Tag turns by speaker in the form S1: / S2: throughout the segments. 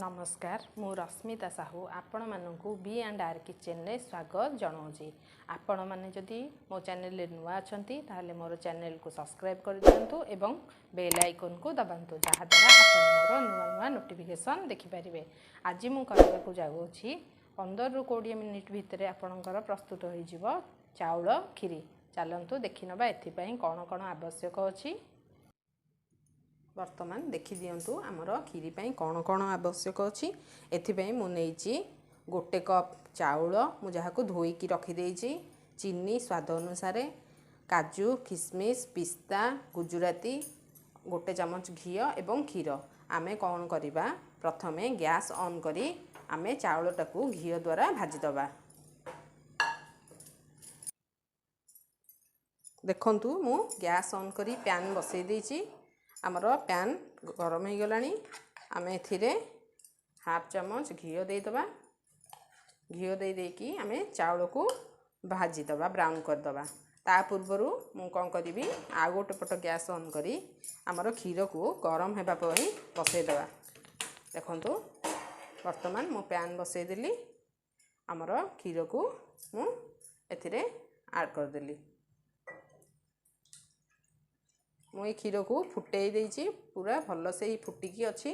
S1: ନମସ୍କାର, ମୁଁ ରଶ୍ମିତା ସାହୁ ଆପଣମାନଙ୍କୁ ବି ଆଣ୍ଡ ଆର୍ କିଚେନରେ ସ୍ୱାଗତ ଜଣାଉଛି। ଆପଣମାନେ ଯଦି ମୋ ଚ୍ୟାନେଲରେ ନୂଆ ଅଛନ୍ତି, ତାହେଲେ ମୋର ଚ୍ୟାନେଲକୁ ସବସ୍କ୍ରାଇବ୍ କରିଦିଅନ୍ତୁ ଏବଂ ବେଲ୍ ଆଇକନ୍କୁ ଦବାନ୍ତୁ, ଯାହାଦ୍ୱାରା ଆପଣ ମୋର ନୂଆ ନୂଆ ନୋଟିଫିକେସନ୍ ଦେଖିପାରିବେ। ଆଜି ମୁଁ କରିବାକୁ ଯାଉଅଛି 15ରୁ 20 ମିନିଟ୍ ଭିତରେ ଆପଣଙ୍କର ପ୍ରସ୍ତୁତ ହୋଇଯିବ ଚାଉଳ କ୍ଷୀରି। ଚାଲନ୍ତୁ ଦେଖିନେବା ଏଥିପାଇଁ କ'ଣ କ'ଣ ଆବଶ୍ୟକ ଅଛି। ବର୍ତ୍ତମାନ ଦେଖିଦିଅନ୍ତୁ ଆମର କ୍ଷୀରି ପାଇଁ କ'ଣ କ'ଣ ଆବଶ୍ୟକ ଅଛି। ଏଥିପାଇଁ ମୁଁ ନେଇଛି 1 କପ୍ ଚାଉଳ, ମୁଁ ଯାହାକୁ ଧୋଇକି ରଖିଦେଇଛି, ଚିନି ସ୍ୱାଦ ଅନୁସାରେ, କାଜୁ, କିସମିସ୍, ପିସ୍ତା, ଗୁଜୁରାତି, 1 ଚାମଚ ଘିଅ ଏବଂ କ୍ଷୀର। ଆମେ କ'ଣ କରିବା? ପ୍ରଥମେ ଗ୍ୟାସ୍ ଅନ୍ କରି ଆମେ ଚାଉଳଟାକୁ ଘିଅ ଦ୍ୱାରା ଭାଜିଦେବା। ଦେଖନ୍ତୁ, ମୁଁ ଗ୍ୟାସ୍ ଅନ୍ କରି ପ୍ୟାନ୍ ବସେଇ ଦେଇଛି। ଆମର ପ୍ୟାନ୍ ଗରମ ହେଇଗଲାଣି। ଆମେ ଏଥିରେ ହାଫ୍ ଚାମଚ ଘିଅ ଦେଇଦେବା। ଘିଅ ଦେଇ ଦେଇକି ଆମେ ଚାଉଳକୁ ଭାଜିଦେବା, ବ୍ରାଉନ୍ କରିଦେବା। ତା ପୂର୍ବରୁ ମୁଁ କ'ଣ କରିବି? ଆଉ ଗୋଟେ ପଟ ଗ୍ୟାସ୍ ଅନ୍ କରି ଆମର କ୍ଷୀରକୁ ଗରମ ହେବା ପାଇଁ ବସେଇଦେବା। ଦେଖନ୍ତୁ, ବର୍ତ୍ତମାନ ମୁଁ ପ୍ୟାନ୍ ବସେଇଦେଲି। ଆମର କ୍ଷୀରକୁ ମୁଁ ଏଥିରେ ଆଡ଼୍ କରିଦେଲି। ମୁଁ ଏଇ କ୍ଷୀରକୁ ଫୁଟେଇ ଦେଇଛି, ପୁରା ଭଲସେ ଏଇ ଫୁଟିକି ଅଛି।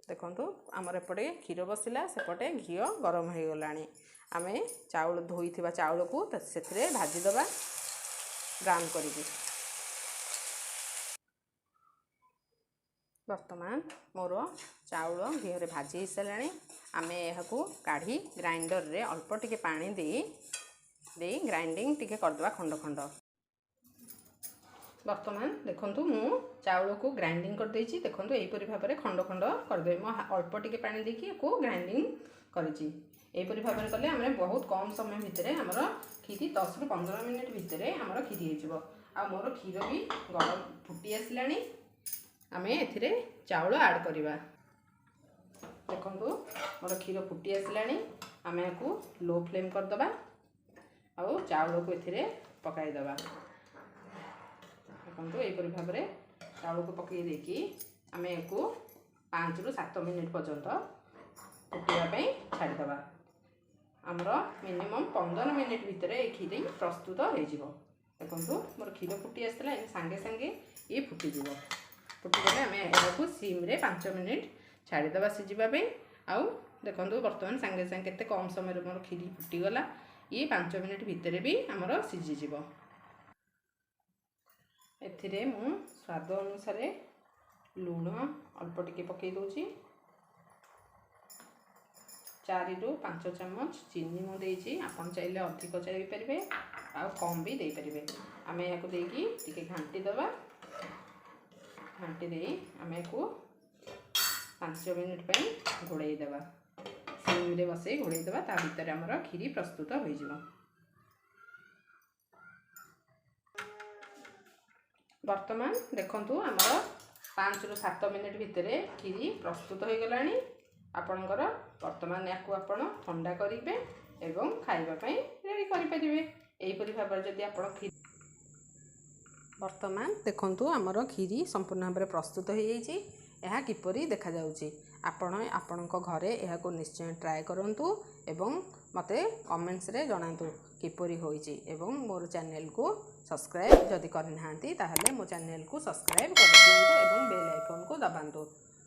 S1: ଦେଖନ୍ତୁ, ଆମର ଏପଟେ କ୍ଷୀର ବସିଲା, ସେପଟେ ଘିଅ ଗରମ ହୋଇଗଲାଣି। ଆମେ ଚାଉଳ, ଧୋଇଥିବା ଚାଉଳକୁ ସେଥିରେ ଭାଜିଦେବା ବ୍ରାଉନ୍ କରିକି। ବର୍ତ୍ତମାନ ମୋର ଚାଉଳ ଘିଅରେ ଭାଜି ହେଇସାରିଲାଣି। ଆମେ ଏହାକୁ କାଢ଼ି ଗ୍ରାଇଣ୍ଡରରେ ଅଳ୍ପ ଟିକେ ପାଣି ଦେଇ ଦେଇ ଗ୍ରାଇଣ୍ଡିଙ୍ଗ ଟିକେ କରିଦେବା ଖଣ୍ଡ ଖଣ୍ଡ। ବର୍ତ୍ତମାନ ଦେଖନ୍ତୁ, ମୁଁ ଚାଉଳକୁ ଗ୍ରାଇଣ୍ଡିଙ୍ଗ କରିଦେଇଛି। ଦେଖନ୍ତୁ, ଏହିପରି ଭାବରେ ଖଣ୍ଡ ଖଣ୍ଡ କରିଦେବି। ମୁଁ ଅଳ୍ପ ଟିକେ ପାଣି ଦେଇକି ୟାକୁ ଗ୍ରାଇଣ୍ଡିଙ୍ଗ କରିଛି। ଏହିପରି ଭାବରେ କଲେ ଆମେ ବହୁତ କମ୍ ସମୟ ଭିତରେ ଆମର କ୍ଷୀରି, 10ରୁ 15 ମିନିଟ୍ ଭିତରେ ଆମର କ୍ଷୀରି ହେଇଯିବ। ଆଉ ମୋର କ୍ଷୀର ବି ଗରମ ଫୁଟି ଆସିଲାଣି। ଆମେ ଏଥିରେ ଚାଉଳ ଆଡ଼୍ କରିବା। ଦେଖନ୍ତୁ, ମୋର କ୍ଷୀର ଫୁଟି ଆସିଲାଣି। ଆମେ ଏହାକୁ ଲୋ ଫ୍ଲେମ୍ କରିଦେବା ଆଉ ଚାଉଳକୁ ଏଥିରେ ପକାଇଦେବା। ଦେଖନ୍ତୁ, ଏହିପରି ଭାବରେ ଚାଉଳକୁ ପକାଇ ଦେଇକି ଆମେ ଏହାକୁ 5ରୁ 7 ମିନିଟ୍ ପର୍ଯ୍ୟନ୍ତ ଫୁଟିବା ପାଇଁ ଛାଡ଼ିଦେବା। ଆମର ମିନିମମ୍ 15 ମିନିଟ୍ ଭିତରେ ଏ କ୍ଷୀରି ପ୍ରସ୍ତୁତ ହେଇଯିବ। ଦେଖନ୍ତୁ, ମୋର କ୍ଷୀର ଫୁଟି ଆସିଥିଲା, ଏ ସାଙ୍ଗେ ସାଙ୍ଗେ ଇଏ ଫୁଟିଯିବ। ଫୁଟିଗଲେ ଆମେ ଏହାକୁ ସିମ୍ରେ 5 ମିନିଟ୍ ଛାଡ଼ିଦେବା ସିଝିବା ପାଇଁ। ଆଉ ଦେଖନ୍ତୁ, ବର୍ତ୍ତମାନ ସାଙ୍ଗେ ସାଙ୍ଗେ କେତେ କମ୍ ସମୟରେ ମୋର କ୍ଷୀରି ଫୁଟିଗଲା। ଇଏ 5 ମିନିଟ୍ ଭିତରେ ବି ଆମର ସିଝିଯିବ। ଏଥିରେ ମୁଁ ସ୍ୱାଦ ଅନୁସାରେ ଲୁଣ ଅଳ୍ପ ଟିକେ ପକାଇ ଦେଉଛି। 4ରୁ 5 ଚାମଚ ଚିନି ମୁଁ ଦେଇଛି। ଆପଣ ଚାହିଁଲେ ଅଧିକ ଦେଇପାରିବେ ଆଉ କମ୍ ବି ଦେଇପାରିବେ। ଆମେ ଏହାକୁ ଦେଇକି ଟିକେ ଘାଣ୍ଟି ଦେବା। ଘାଣ୍ଟି ଦେଇ ଆମେ ଏହାକୁ 5 ମିନିଟ୍ ପାଇଁ ଘୋଡ଼େଇ ଦେବା। ସିମ୍ରେ ବସେଇ ଘୋଡ଼େଇ ଦେବା। ତା ଭିତରେ ଆମର କ୍ଷୀରି ପ୍ରସ୍ତୁତ ହୋଇଯିବ। ବର୍ତ୍ତମାନ ଦେଖନ୍ତୁ, ଆମର 5ରୁ 7 ମିନିଟ୍ ଭିତରେ କ୍ଷୀରି ପ୍ରସ୍ତୁତ ହୋଇଗଲାଣି। ଆପଣଙ୍କର ବର୍ତ୍ତମାନ ଏହାକୁ ଆପଣ ଥଣ୍ଡା କରିବେ ଏବଂ ଖାଇବା ପାଇଁ ରେଡ଼ି କରିପାରିବେ। ଏହିପରି ଭାବରେ ଯଦି ଆପଣ କ୍ଷୀରି, ବର୍ତ୍ତମାନ ଦେଖନ୍ତୁ, ଆମର କ୍ଷୀରି ସମ୍ପୂର୍ଣ୍ଣ ଭାବରେ ପ୍ରସ୍ତୁତ ହୋଇଯାଇଛି। ଏହା କିପରି ଦେଖାଯାଉଛି! ଆପଣ ଆପଣଙ୍କ ଘରେ ଏହାକୁ ନିଶ୍ଚୟ ଟ୍ରାଏ କରନ୍ତୁ ଏବଂ ମୋତେ କମେଣ୍ଟସରେ ଜଣାନ୍ତୁ କିପରି ହୋଇଛି। ଏବଂ ମୋର ଚ୍ୟାନେଲକୁ ସବସ୍କ୍ରାଇବ୍ ଯଦି କରିନାହାନ୍ତି, ତାହେଲେ ମୋ ଚ୍ୟାନେଲକୁ ସବସ୍କ୍ରାଇବ୍ କରିଦିଅନ୍ତୁ ଏବଂ ବେଲ୍ ଆଇକନ୍କୁ ଦବାନ୍ତୁ।